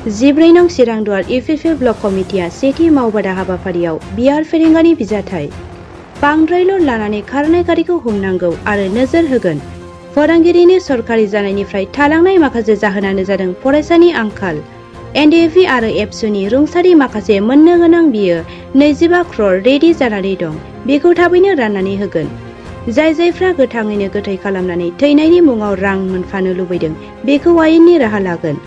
14 नं चिरांदुवार UPPL block कमिटिया सेथि मावबादा हाबाफारियाव बियार फेरेंगानि बिजाथाइ बांद्रायल' लानानै खारनाय गारिखौ हमनांगौ आरो नोजोर होगोन। फोरोंगिरिनि सरकारि जानायनिफ्राय थालांनाय माखासे जाहोनानो जादों फरायसानि आंखाल। एनडिएफबि आरो एबसुनि रुंसारि माखासे मोननो गोनां बियो 25 क्रर रेडि जानानै दं। बेखौ थाबैनो राननानै होगोन। जायफ्रा गोथाङैनो गोथै खालामनानै थैनायनि मुङाव रां मोनफानो लुबैदों बेखौ आयेननि राहा लागोन।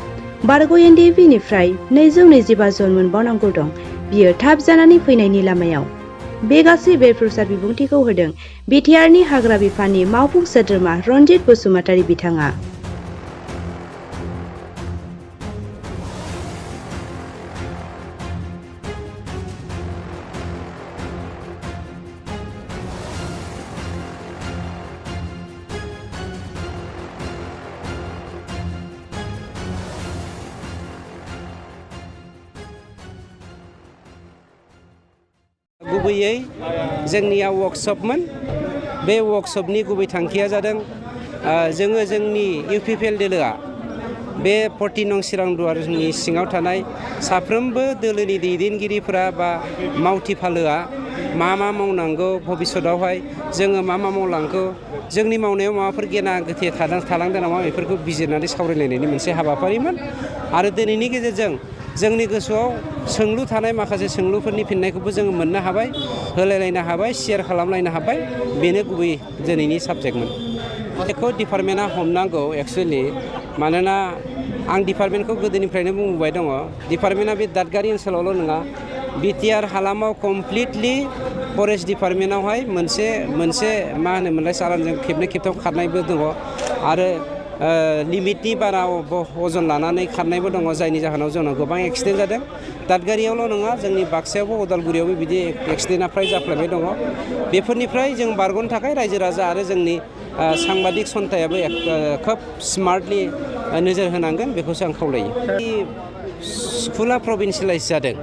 बारग' एनडिएफबिनिफ्राय 225 जन मोनबावनांगौ दं। बियो थाब जानानै फैनायनि लामायाव। बे गासै बेरफ्रुसार बिबुंथिखौ होदों बिटिआरनि हाग्रा बिफाननि मावफुं सोद्रोमा रनजित बसुमतारी बिथाङा। गुबैयै जोंनिया वर्कशपमोन। बे वर्कशपनि गुबै थांखिया जादों जोङो जोंनि इउपिपिएल दोलोआ बे 14 नं चिरांदुवारनि सिङाव थानाय साफ्रोमबो दोलोनि दैदेनगिरिफोरा बा मावथि फालोआ मा मावनांगौ भबिष्यतआवहाय जोङो मा मावलांखो जोंनि मावनायाव माबाफोर गेना गोथे थालांदों नामा बेफोरखौ बिजिरनानै सावरायलायनायनि मोनसे हाबाफारिमोन। आरो दिनैनि गेजेरजों जोंनि गोसोआव सोंलु थानाय माखासे सोंलुफोरनि फिननायखौबो जोङो मोननो हाबाय, होलायलायनो हाबाय, शेयार खालामलायनो हाबाय। बेनो गुबै दिनैनि साबजेक्टमोन। बेखौ डिपार्टमेन्टआ हमनांगौ एक्सुवेलि, मानोना आं डिपार्टमेन्टखौ गोदोनिफ्रायनो बुंबोबाय दङ। डिपार्टमेन्टआ बे दादगारि ओनसोलावल' नङा, बिटिआर हालामाव कमप्लिटलि फरेस्ट डिपार्टमेन्टआवहाय मोनसे मा होनोमोनलाय सारानजों खेबनै खेबथाम खारनायबो दङ आरो लिमिटनि बारा अजन लानानै खारनायबो दङ, जायनि जाहोनाव जोंनाव गोबां एक्सिडेन्ट जादों। दादगारियावल' नङा, जोंनि बाक्सायावबो उदालगुरियावबो बिदि एक्सिडेन्टआ फ्राय जाफ्लेबाय दङ। बेफोरनिफ्राय जों बारग'नो थाखाय रायजो राजा आरो जोंनि सांबादिक सन्थायाबो खोब स्मार्टलि नोजोर होनांगोन, बेखौसो आं खावलायो। स्कुला प्रभिन्सियेलाइज जादों।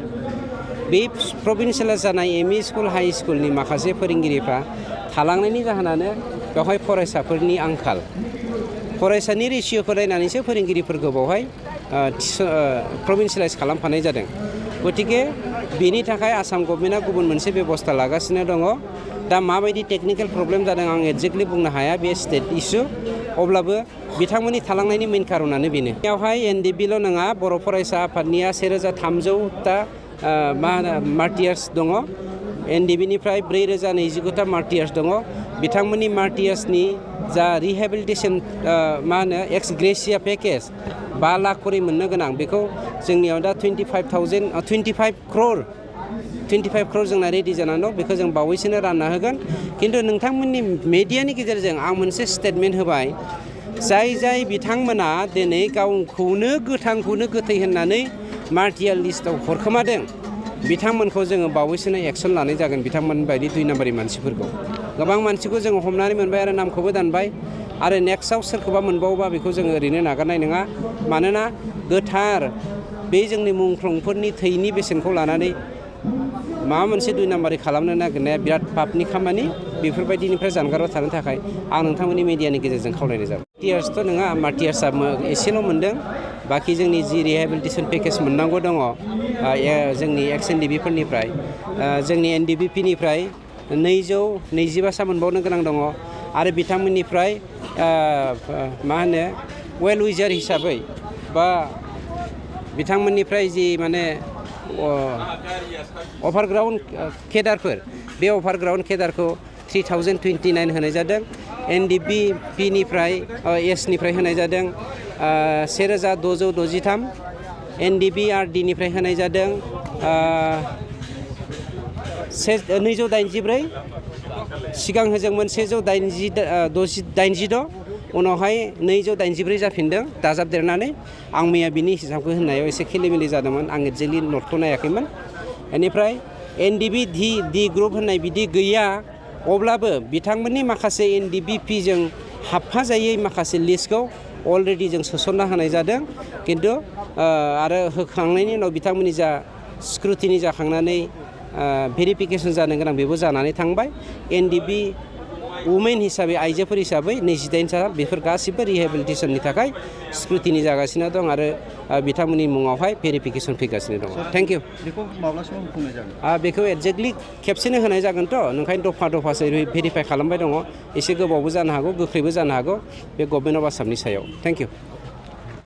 बे प्रभिन्सियेलाइज जानाय एमइ स्कुल हाइ स्कुलनि माखासे फोरोंगिरिफ्रा थालांनायनि जाहोनानो बेवहाय फरायसाफोरनि आंखाल। फरायसानि रेसिय'खौ नायनानैसो फोरोंगिरिफोरखौ बेवहाय प्रभिन्सियेलाइज खालामफानाय जादों। गतिके बेनि थाखाय आसाम गभर्नमेन्टआ गुबुन मोनसे बेबस्था लागासिनो दङ। दा माबायदि टेकनिकेल प्रब्लेम जादों आं एक्जेक्टलि बुंनो हाया, बे स्टेट इस्यु। अब्लाबो बिथांमोननि थालांनायनि मेइन कारनानो बेनो। बेवहाय एनडिएफबिल' नङा, बर' फरायसा आफादनिया 1300ता मा होनो मार्टियार्स दङ। एनडिएफबिनिफ्राय 4029ता मार्टियार्स दङ। बिथांमोननि मार्टियार्सनि जा रिहेबिलिटेसन मा होनो एक्स ग्रेसिया पेकेज 5 लाख करि मोननो गोनां, बेखौ जोंनियाव दा 25 क्रर जोंना रेडि जानानै दं। बेखौ जों बावैसोनो रानना होगोन। खिन्थु नोंथांमोननि मेडियानि गेजेरजों आं मोनसे स्टेटमेन्ट होबाय, जाय बिथांमोना दिनै गावखौनो गोथांखौनो गोथै होननानै मार्टियार लिस्टआव हरखोमादों, बिथांमोनखौ जोङो बावैसोनो एक्सन लानाय जागोन। बिथांमोन बायदि 2 नाम्बारि मानसिफोरखौ गोबां मानसिखौ जोङो हमनानै मोनबाय आरो नामखौबो दानबाय। आरो नेक्स्टआव सोरखौबा मोनबावोबा बेखौ जोङो ओरैनो नागारनाय नङा। मानोना गोथार बे जोंनि मुंख्लंफोरनि थैनि बेसेनखौ लानानै माबा मोनसे 2 नाम्बारि खालामनो नागिरनाया बिराद पापनि खामानि। बेफोरबायदिनिफ्राय जानगाराव थानो थाखाय आं नोंथांमोननि मिडियानि गेजेरजों खावलायनाय जाबाय। मार्टियार्सथ' नङा, मार्टियार्सआ एसेल' मोनदों। बाखि जोंनि जि रिहेबिलिटेसन पेकेज मोननांगौ दङ जोंनि एक्स एनडिएफबिफोरनिफ्राय, जोंनि एनडिएफबिनिफ्राय 225सा मोनबावनो गोनां दङ। आरो बिथांमोननिफ्राय मा होनो वेल विजार हिसाबै बा बिथांमोननिफ्राय जि माने अभारग्राउन्ड केडारफोर, बे अभारग्राउन्ड केडारखौ 3029 होनाय जादों। एनडिएफबिनिफ्राय एसनिफ्राय होनाय जादों 1663, एनडिएफबिआरडिनिफ्राय होनाय जादों 284, सिगां होजोंमोन 186, उनावहाय 284 जाफिनदों दाजाबदेरनानै। आं मैया बिनि हिसाबखौ होननायाव एसे खेलिमेलि जादोंमोन, आं एक्जेक्टलि नटखौ नायाखैमोन। बेनिफ्राय एनडिएफबि डि ग्रुप होननाय बिदि गैया, अब्लाबो बिथांमोननि माखासे एनडिएफबिजों हाबफाजायै माखासे लिस्टखौ अलरेडि जों सोसनना होनाय जादों। खिन्थु आरो होखांनायनि उनाव बिथांमोननि जा स्क्रुटिनि जाखांनानै भेरिफिकेसन जानो गोनां बेबो जानानै थांबाय। एनडिएफबि वुमेन हिसाबै आइजोफोर हिसाबै 28 बेफोर गासिबो रिहेबिलिटेसननि थाखाय स्क्रुटिनि जागासिनो दं आरो बिथांमोननि मुङावहाय भेरिफिकेसन फैगासिनो दङ। Thank you. बेखौ माब्लासिमाव होफुंनाय जागोन? बेखौ एक्जेक्टलि खेबसेनो होनाय जागोनथ', ओंखायनो दफा दफासो भेरिफाइ खालामबाय दङ। एसे गोबावबो जानो हागौ, गोख्रैबो जानो हागौ, बे गभर्नमेन्ट अफ आसामनि सायाव। Thank you.